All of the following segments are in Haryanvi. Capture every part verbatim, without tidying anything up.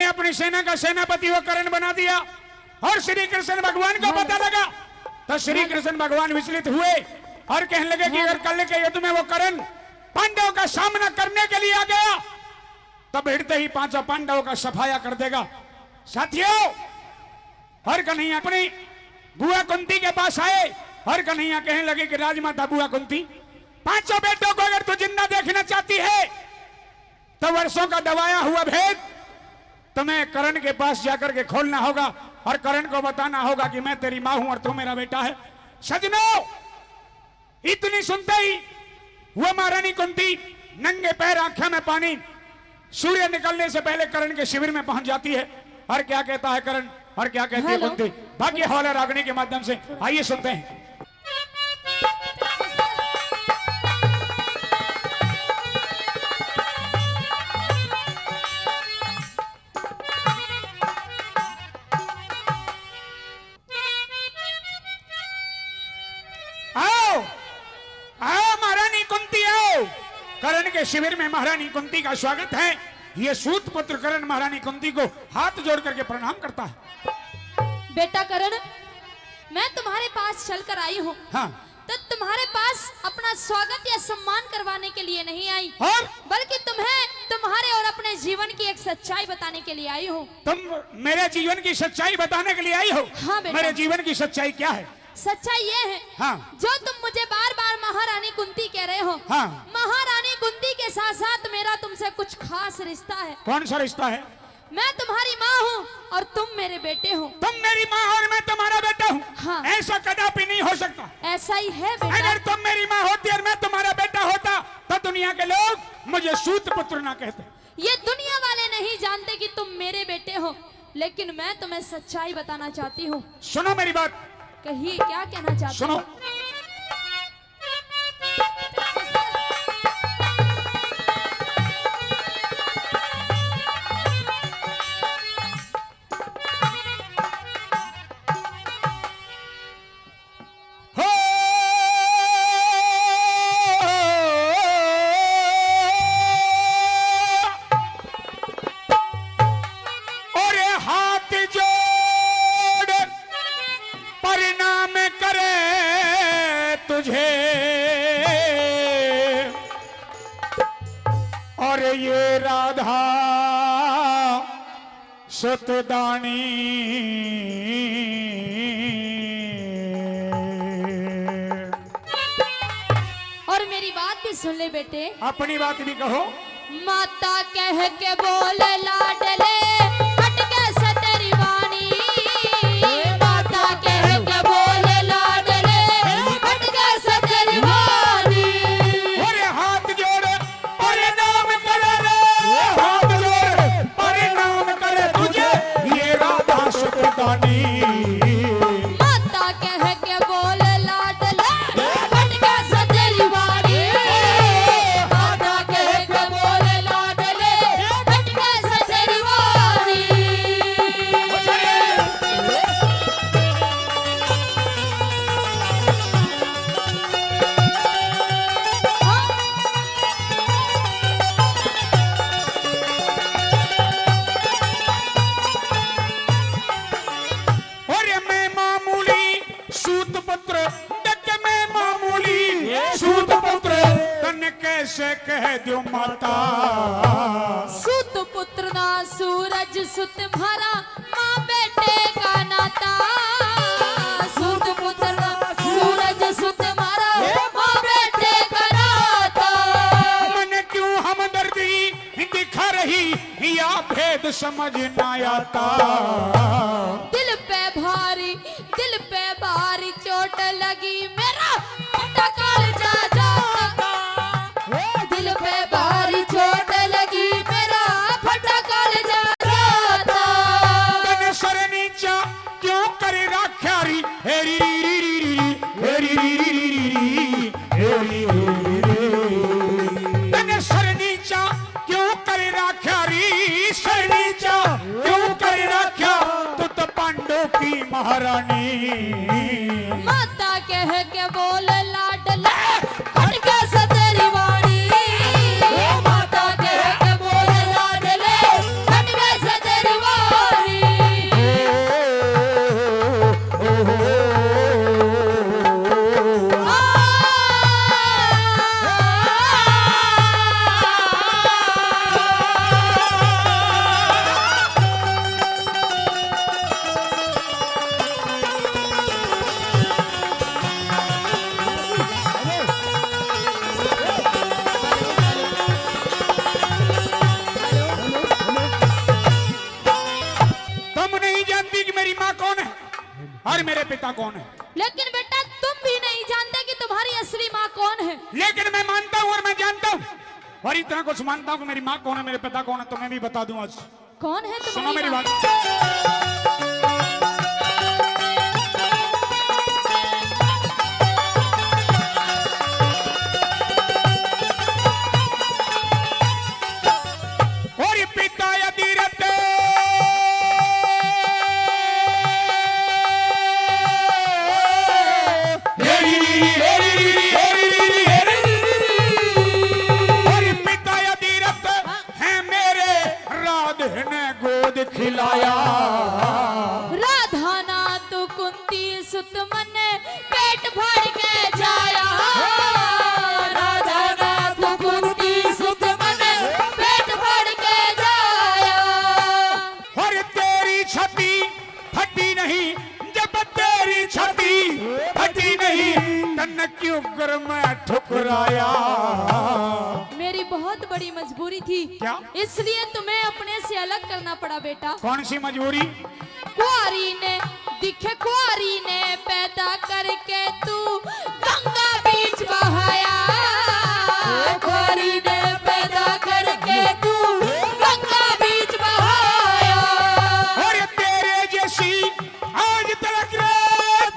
अपनी सेना का सेनापति वो कर्ण बना दिया। और श्री कृष्ण भगवान को पता लगा तो श्री कृष्ण भगवान विचलित हुए और कहने लगे कि अगर कल के युद्ध में वो कर्ण पांडवों का सामना करने के लिए आ गया तो भिड़ते ही पांचों पांडवों का सफाया कर देगा। साथियों, हर कन्हैया अपनी बुआ कुंती के पास आए। हर कन्हैया कहने लगे कि राजमाता बुआ कुंती, पांचों बेटों को अगर तू जिंदा देखना चाहती है तो वर्षों का दबाया हुआ भेद तुम्हें कर्ण के पास जाकर के खोलना होगा और कर्ण को बताना होगा कि मैं तेरी माँ हूं और तू मेरा बेटा है। सजनों, इतनी सुनते ही वो महारानी कुंती नंगे पैर, आंखें में पानी, सूर्य निकलने से पहले कर्ण के शिविर में पहुंच जाती है। और क्या कहता है कर्ण और क्या कहती है कुंती, भाग्य हवाला रागनी के माध्यम से आइए सुनते हैं। आओ, आओ महारानी कुंती आओ। कर्ण के शिविर में महारानी कुंती का स्वागत है। ये सूत पुत्र कर्ण महारानी कुंती को हाथ जोड़ करके प्रणाम करता है। बेटा कर्ण, मैं तुम्हारे पास चलकर आई हूँ। हाँ। तो तुम्हारे पास अपना स्वागत या सम्मान करवाने के लिए नहीं आई, और? बल्कि तुम्हें तुम्हारे और अपने जीवन की एक सच्चाई बताने के लिए आई हूँ। तुम मेरे जीवन की सच्चाई बताने के लिए आई हो? हाँ बेटा। मेरे जीवन की सच्चाई क्या है? सच्चाई ये है, हाँ। जो तुम मुझे बार बार महारानी कुंती कह रहे हो, हाँ। महारानी कुंती के साथ साथ मेरा तुमसे कुछ खास रिश्ता है। कौन सा रिश्ता है? मैं तुम्हारी माँ हूँ और तुम मेरे बेटे हो। तुम मेरी माँ और मैं तुम्हारा बेटा हूँ। हाँ। ऐसा कदापि नहीं हो सकता। ऐसा ही है बेटा। अगर तुम मेरी माँ होती और मैं तुम्हारा बेटा होता तो दुनिया के लोग मुझे सूत पुत्र ना कहते। ये दुनिया वाले नहीं जानते कि तुम मेरे बेटे हो, लेकिन मैं तुम्हें सच्चाई बताना चाहती हूँ। सुनो मेरी बात। कहिए, क्या कहना चाहते हो? सुनो। हो। और हाथ जोड़ प्रणाम करे तुझे, और ये राधा सुतदानी। और मेरी बात भी सुन ले बेटे। अपनी बात भी कहो। माता कह के बोल लाडले, खटके से तेरी वाणी। माता कह के बोल लाडले, खटके से तेरी वाणी। अरे हाथ जोड़ प्रणाम करे रे, हाथ जोड़ प्रणाम करे तुझे, ये राधा सुतदानी। माता कह के बोल लाडले, खटके से तेरी वाणी। माता कह के बोल लाडले, खटके से तेरी वाणी। अरे मैं मामूली सूत पुत्र, डक मैं मामूली सूत पुत्र, तन कैसे कह द्यो माता। सूत पुत्र ना सूरज सुत म्हारा, माँ बेटे का नाता। सूत पुत्र सूरज सुत म्हारा, माँ बेटे का नाता। मन क्यों हमदर्दी दिखा रही या भेद समझ ना आता। दिल पे भारी, दिल पे भारी चोट लगी मेरा फटा कालजा जाता। दिल पे भारी चोट लगी मेरा फटा कालजा जाता। तने सर नीचा क्यों कर राख्या री, हेरी री री री री री, हेरी री री री री, हेरी री री री। तने सर नीचा क्यों कर राख्या री, सर नीचा क्यों कर राख्या, तू तो पांडव की महारानी। माता कह के बोल लाडले, खटके से तेरी वाणी। ओ माता कह के बोल लाडले, खटके से तेरी मेरे पिता कौन है। लेकिन बेटा, तुम भी नहीं जानते कि तुम्हारी असली माँ कौन है। लेकिन मैं मानता हूँ और मैं जानता हूँ, और इतना कुछ मानता हूँ कि मेरी माँ कौन है, मेरे पिता कौन है, तुम्हें भी बता दूं आज। कौन है तुम्हारी माँ? सुनो मेरी बात। और पिता अधीरथ। और पिता अधीरथ है मेरे, राधे ने गोद खिलाया। राधा ना तो कुंती सुत मन्ने पेट फाड़ के जाया। राधा ना तो कुंती सुत मन्ने पेट फाड़ के जाया। और तेरी छाती फटी नहीं, जब तेरी छाती फटी नहीं, तन्ने क्यों घर में ठुकराया? मेरी बहुत बड़ी मजबूरी थी। क्या? इसलिए तुम्हें अपने से अलग करना पड़ा बेटा। कौन सी मजबूरी? कुआरी ने, दिखे कुआरी ने पैदा करके तू गंगा बीच बहाया। कुआरी ने पैदा करके तू गंगा बीच बहाया। और तेरे जैसी आज तलक रे,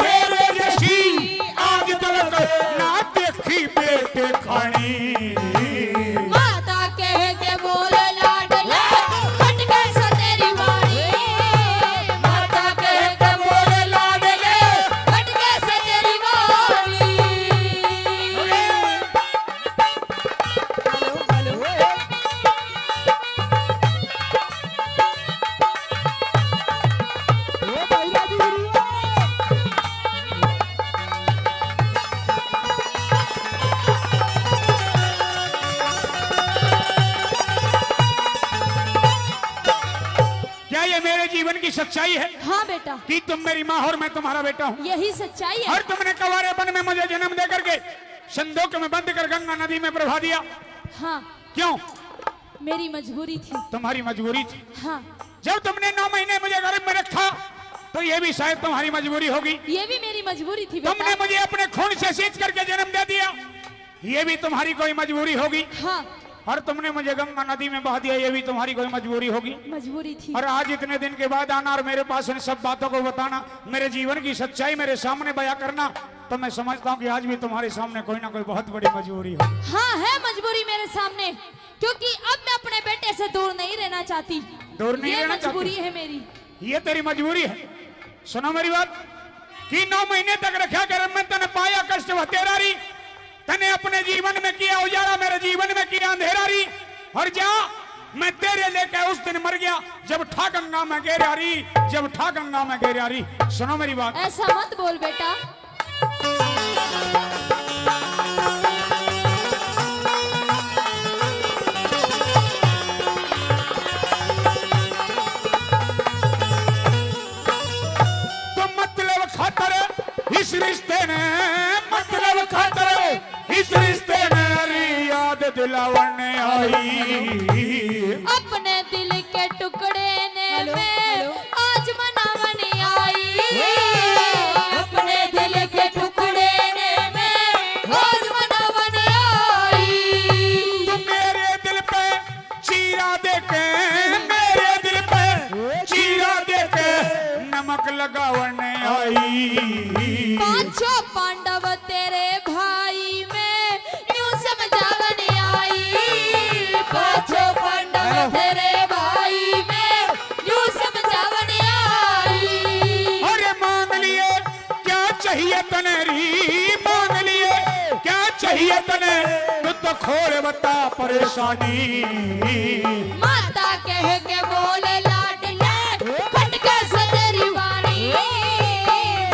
तेरे जैसी आज तलक ना देखी पेट खानी। माता कह के बोले लाडले, खटके से तेरी वाणी। माता कह के बोले लाडले, खटके से तेरी वाणी। क्या ये मेरे जीवन की सच्चाई है? हाँ बेटा। कि तुम मेरी माँ और मैं तुम्हारा बेटा हूँ? यही सच्चाई है। और तुमने कुंवारेपन में मुझे जन्म दे करके संदूक में बंद कर गंगा नदी में प्रवाह दिया। हाँ। क्यों? मेरी मजबूरी थी। तुम्हारी मजबूरी थी। हाँ। जब तुमने नौ महीने मुझे गर्भ में रखा, तो ये भी शायद तुम्हारी मजबूरी होगी। ये भी मेरी मजबूरी थी बेटा। तुमने मुझे अपने खून से सींच करके जन्म दे दिया, ये भी तुम्हारी कोई मजबूरी होगी। हाँ। और तुमने मुझे गंगा नदी में बहा दिया, ये भी तुम्हारी कोई मजबूरी होगी। मजबूरी थी। और आज इतने दिन के बाद आना और मेरे पास इन सब बातों को बताना, मेरे जीवन की सच्चाई मेरे सामने बयां करना, तो मैं समझता हूँ कि आज भी तुम्हारे सामने कोई ना कोई बहुत बड़ी मजबूरी होगी। हाँ, है मजबूरी मेरे सामने, क्योंकि अब मैं अपने बेटे से दूर नहीं रहना चाहती। दूर नहीं ये रहना चाहती। मजबूरी है मेरी। ये तेरी मजबूरी है। सुनो मेरी बात, कि नौ महीने तक रखा गर्भ में, तने पाया कष्ट वह तेरा री, तने अपने जीवन में किया उजाला, मेरे जीवन में किया अंधेरा री। और जा, मैं तेरे लेके उस दिन मर गया, जब ठा गंगा में गेरा री, जब ठा गंगा में गेरा री। सुनो मेरी बात। ऐसा मत बोल बेटा। तो मतलब खातर इस रिश्ते ने, मतलब खातर इस रिश्ते ने री याद दिलावन आई। अपने दिल के टुकड़े ने हेलो, मैं हेलो। आज मनावन आई। अपने दिल के टुकड़े ने मैं आज मनावन आई। तू मेरे दिल पे चीरा देके, मेरे दिल पे चीरा देके नमक लगावन आई। पांचों पांडव तेरे भाई मैं न्यू समझावन आई। पांचों पांडव हेलो। तेरे भाई मैं न्यू समझावन आई। अरे मांग लिए क्या चाहिए तने री, मांग लिए क्या चाहिए तने, तू तो खोल बता परेशानी। माता कह के बोले लाडले, खटके से तेरी वाणी।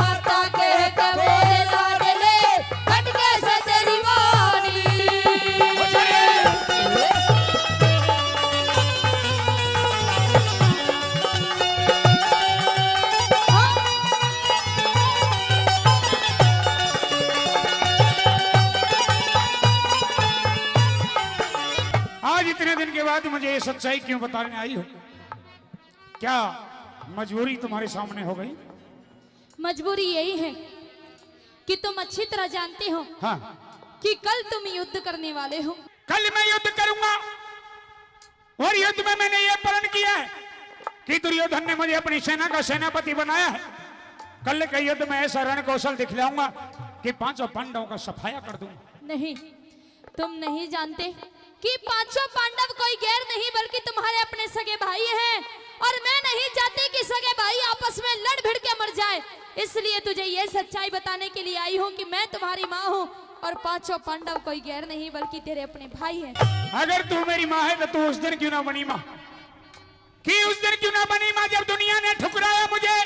माता कह के बोले लाडले, खटके से तेरी वाणी। आज इतने दिन के बाद मुझे ये सच्चाई क्यों बताने आई हो? क्या मजबूरी तुम्हारे सामने हो गई? मजबूरी यही है कि तुम अच्छी तरह जानते हो हाँ। कि कल तुम युद्ध करने वाले हो। कल मैं युद्ध करूंगा और युद्ध में मैंने ये प्रण किया है कि दुर्योधन ने मुझे अपनी सेना का सेनापति बनाया है। कल के युद्ध में ऐसा रण कौशल दिखलाऊंगा कि पांचों पांडवों का सफाया कर दूंगा। नहीं, तुम नहीं जानते कि पांचों पांडव कोई गैर नहीं बल्कि तुम्हारे अपने सगे भाई हैं, और मैं नहीं चाहती कि सगे भाई आपस में लड़ भिड़ के मर जाए। इसलिए तुझे ये सच्चाई बताने के लिए आई हूँ कि मैं तुम्हारी माँ हूँ और पांचों पांडव कोई गैर नहीं बल्कि तेरे अपने भाई हैं। अगर तू मेरी माँ है तो तू उस दिन क्यों ना बनी माँ, कि उस दिन क्यों ना बनी माँ जब दुनिया ने ठुकराया मुझे,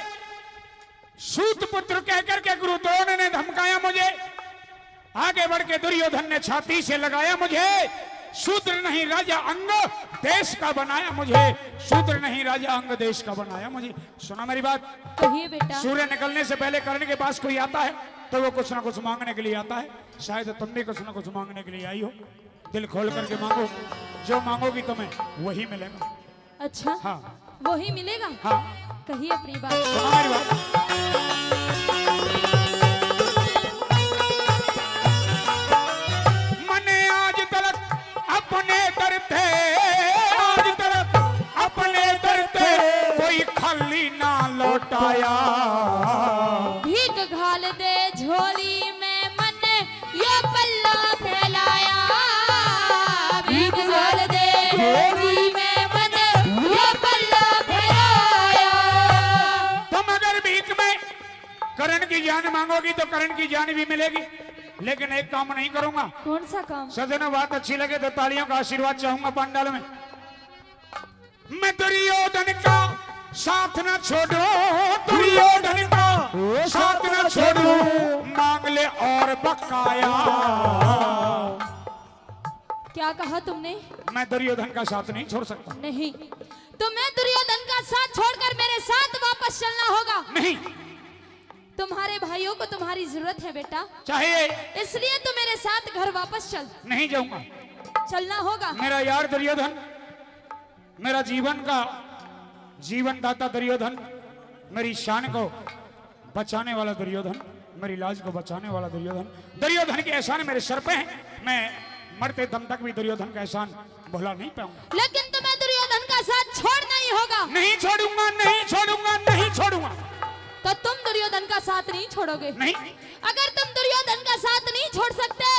सूत पुत्र कहकर के गुरु द्रोण ने धमकाया मुझे। आगे बढ़ के दुर्योधन ने छाती से लगाया मुझे, शूद्र नहीं राजा अंग देश का बनाया मुझे, शूद्र नहीं राजा अंग देश का बनाया मुझे। सुना मेरी बात। कहिए बेटा। सूर्य निकलने से पहले कर्ण के पास कोई आता है तो वो कुछ ना कुछ मांगने के लिए आता है। शायद तुम भी कुछ ना कुछ मांगने के लिए आई हो। दिल खोल करके मांगो, जो मांगोगी तुम्हें वही मिलेगा। अच्छा, हाँ। वही मिलेगा। हाँ। कहिए अपनी बात। सुना मेरी बात। मैंने आज तलक अपने दर ते, आज तलक अपने दर ते कोई खाली ना लौटाया। भीख घाल दे झोली में मन्ने यो पल्ला फैलाया, भीख घाल दे झोली में मन्ने यो पल्ला फैलाया। तुम अगर भीख में कर्ण की जान मांगोगी तो कर्ण की जान भी मिलेगी, लेकिन एक काम नहीं करूंगा। कौन सा काम? सजनों, बात अच्छी लगे तो तालियों का आशीर्वाद चाहूंगा पंडाल में। मैं दुर्योधन का साथ ना छोड़ूं, दुर्योधन का साथ ना छोड़ूं, मांग ले और बकाया। क्या कहा तुमने? मैं दुर्योधन का साथ नहीं छोड़ सकता। नहीं, तुम्हें दुर्योधन का साथ छोड़कर मेरे साथ वापस चलना होगा। नहीं। तुम्हारे भाइयों को तुम्हारी जरूरत है बेटा। चाहिए। इसलिए तुम मेरे साथ घर वापस चल। नहीं जाऊंगा। चलना होगा। मेरा यार दुर्योधन, मेरा जीवन का जीवनदाता दुर्योधन, मेरी शान को बचाने वाला दुर्योधन, मेरी लाज को बचाने वाला दुर्योधन, दुर्योधन के एहसान मेरे सर पे हैं। मैं मरते दम तक भी दुर्योधन का एहसान भुला नहीं पाऊंगा। लेकिन तुम्हें दुर्योधन का साथ छोड़ना ही होगा। नहीं छोड़ूंगा, नहीं छोड़ूंगा, नहीं छोड़ूंगा। तो तुम दुर्योधन का साथ नहीं छोड़ोगे? नहीं। अगर तुम दुर्योधन का साथ नहीं छोड़ सकते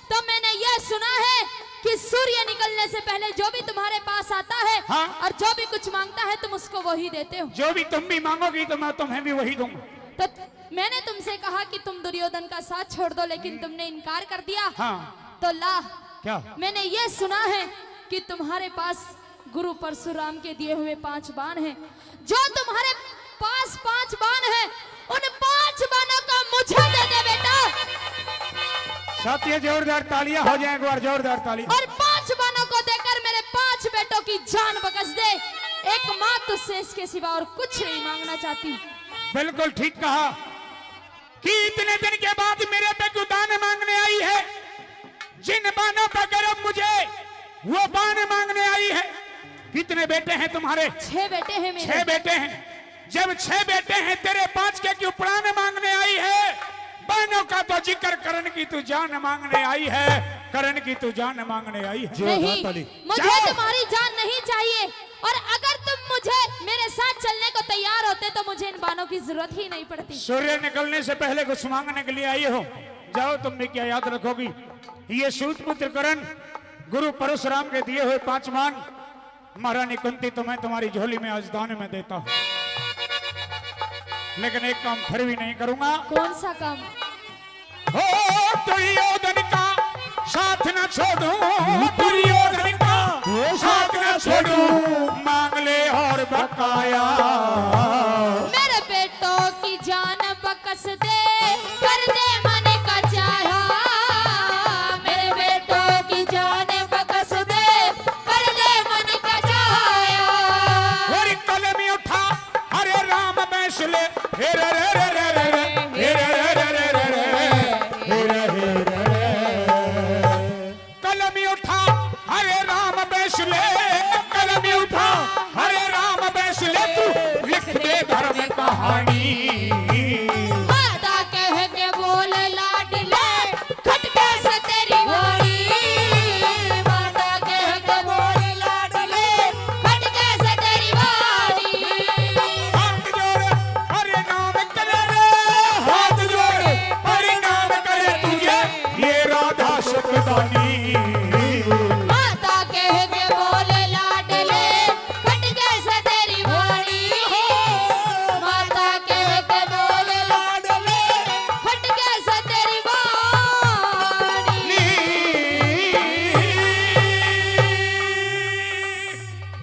तो मैंने यह सुना है कि सूर्य निकलने से पहले जो भी तुम्हारे पास आता है हाँ। और जो भी कुछ मांगता है तुम उसको वही देते हो। जो भी तुम भी मांगोगी तो मैं तुम्हें भी वही दूंगा। तो मैंने तुमसे कहा कि तुम दुर्योधन का साथ छोड़ दो, लेकिन तुमने इनकार कर दिया। हाँ। तो ला, क्या? मैंने ये सुना है कि तुम्हारे पास गुरु परशुराम के दिए हुए पांच बाण हैं। जो तुम्हारे पास पांच बाण हैं, उन पांच बाणों को मुझे दे दे बेटा। साथियों, जोरदार तालियां हो जाए एक बार, जोरदार तालियां। और पांच बाणों को देकर मेरे पांच बेटों की जान बख्श दे। एक माँ तुझसे इसके सिवा और कुछ नहीं मांगना चाहती। बिल्कुल ठीक कहा कि इतने दिन के बाद मेरे पे क्यों दान मांगने आई है। जिन बाणों का गर्व मुझे, वो बाण मांगने आई है। कितने बेटे हैं तुम्हारे? छह बेटे हैं मेरे। छह बेटे हैं। जब छह बेटे हैं तेरे, पांच के क्यों प्राण मांगने आई है? बाणों का तो जिक्र, कर्ण की तू जान मांगने आई है, कर्ण की तू जान मांगने आई है। नहीं, मुझे जाओ। तुम्हारी जान नहीं चाहिए, और अगर तुम मुझे, मेरे साथ चलने को तैयार होते तो मुझे इन बाणों की जरूरत ही नहीं पड़ती। सूर्य निकलने से पहले कुछ मांगने के लिए आई हो, जाओ, तुम भी क्या याद रखोगी? ये सूत पुत्र कर्ण गुरु परशुराम के दिए हुए पांच बाण, महारानी कुंती, तुम्हें तुम्हारी झोली में आज दान में देता हूं, लेकिन एक काम फिर भी नहीं करूंगा। कौन सा काम? हो दुर्योधन का साथ ना छोड़ूं, दुर्योधन का साथ ना छोड़ूं, मांग ले और बकाया। मेरे बेटों की जान बख्श दे, कर दे मन का चाहा। मेरे बेटों की जान बख्श दे, कर दे मन का चाहा। और कलमी उठा, हरे राम बैस ले, हे रे रे रे रे रे रे, हे रे रे रे रे रे रे, हे रे हे रे रे। कलमी उठा, हरे राम बैस ले, कलमी उठा, हरे राम बैस ले, तू लिख दे धर्म कहानी।